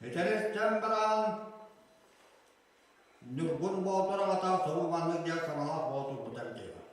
Этэристэн баран Ньургун Боотур аҕата сору маннык диэн саҥалаах боотурбутар диэбит.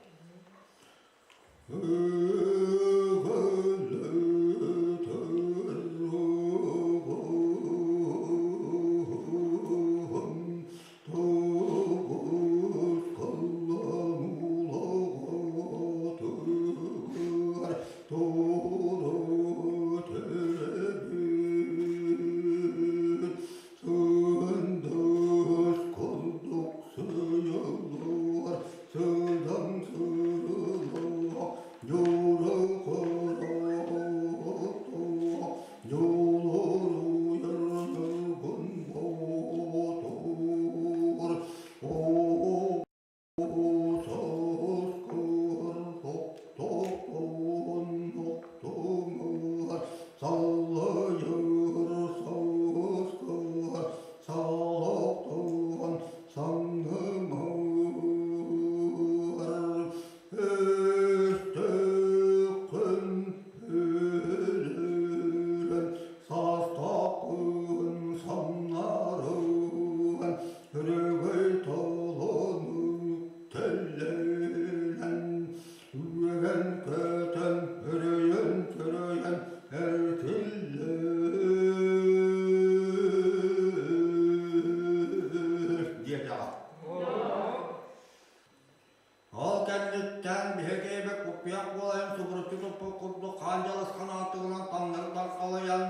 Ол кэнниттэн биһиги эбэ куппуйах буолайан субуруччу туппут курдук хаан дьалысхан аатыгынан таҥнары таҥхалыйан,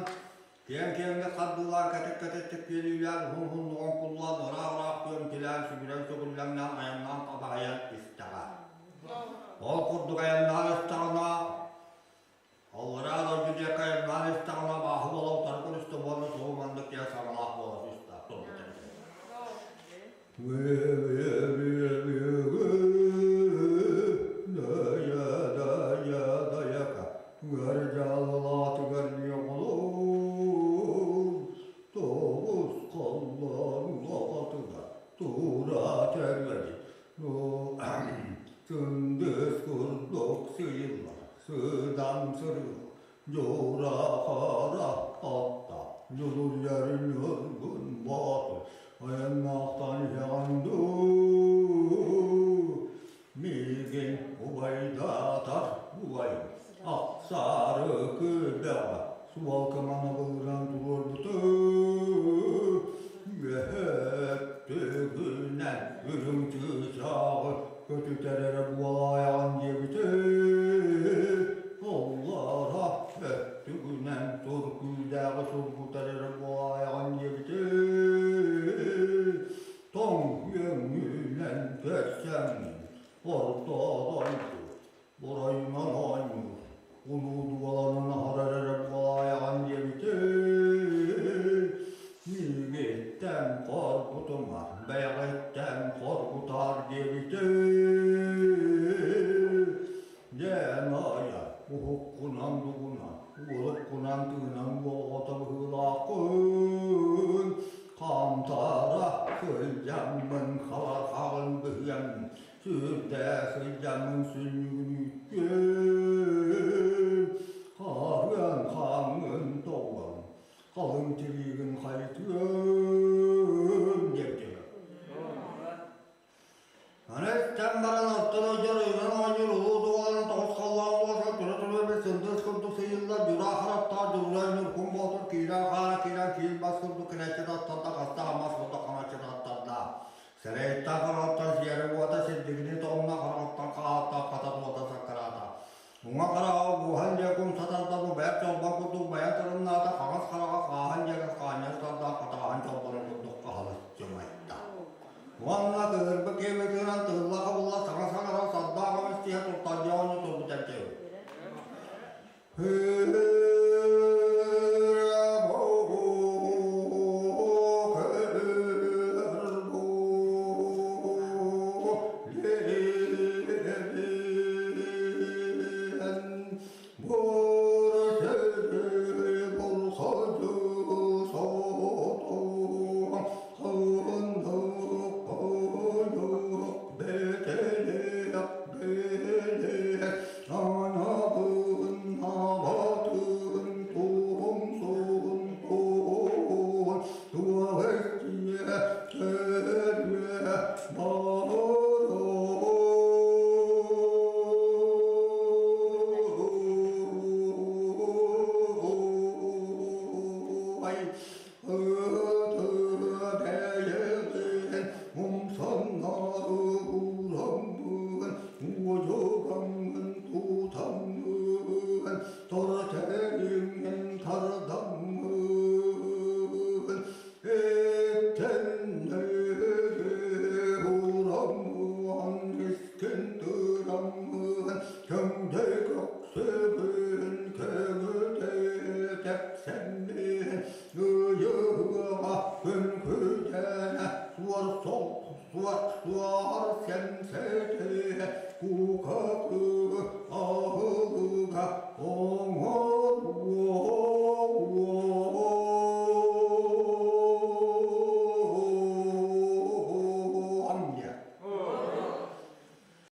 киэҥ-киэҥник хардыылаан кэтит-кэтиттик күөлүүлээн уһун-уһуннук оҥкуллаан ыраах-ыраах түөмтүлээн сүгүрэн сүгүллэҥнээн айаннаан табаһыйан истэҕэ. Ол курдук айаннаан истэҕинэ, аллараа дойду диэки айаннаан истэҕинэ абааһы буола утары көрүстэ уонна тугу маннык диэн саҥалаах буола түстэ турбута Күндүс курдук сыйыллар, сыдан сырыы, Дьуура-хара атта, дьулуйар ньургун боотур, айаннаахтан иһэҕин дуу, миигин убайдаатар убайым, ахсаары күбэҕэ суолкаманы былыран туруорбуту, үөһэттүгүнэн үрүҥ чыычааҕы көтүтэр эрэ буолаайаҕын диэбитэ. Оллара өттүгүнэн тур күүдээҕи сургутар эрэ буолаайаҕын диэбитэ. Тоҥ үөҥҥүнэн көрсөҥҥүн орто дойду Оройунан оонньуур, улуу дуоланын аһарар эрэ буолаайаҕын диэбитэ. Миигиттэн хоргутума, бэйэҕиттэн хоргутаар диэбитэ. Эрдэ сылдьаммын сүнньүгүн үүттүм, Хаарыан хааҥҥын тоҕуом, халыҥ тириигин хайытыам диэбитэ. Аны истэн баран оттон ойдор уйунан оонньуур улуу дуоларын тоҕус халлаан уота тура-тура эбит сындыыс курдук сыыйыллар дьураа харахтаах дьулурай ньургун боотур киирэн хаара киирэн киил бас курдук кинэччи таттарда хаста хамас курдук хаҥаччы таттарда. Сэрэйтээх хараҕыттан сиэрэ уота сирдигини тоҕунна хараҕыттан хаһааттаах хатан уота саккыраата. Уҥа хараҕа уоһан диэки умса тарда бу бэрт чолбон курдук байан тырымнаата, хаҥас хараҕа хааһан диэки хаанньары тарда хатааһын чолбонун курдук хаһалыччы умайда. Уонна кыһырбыт киһибитинэн тыылла-хабылла саҥа саҥаран сардаах эмис тиһэ турталдьа оонньуу турбут эрчэйбит.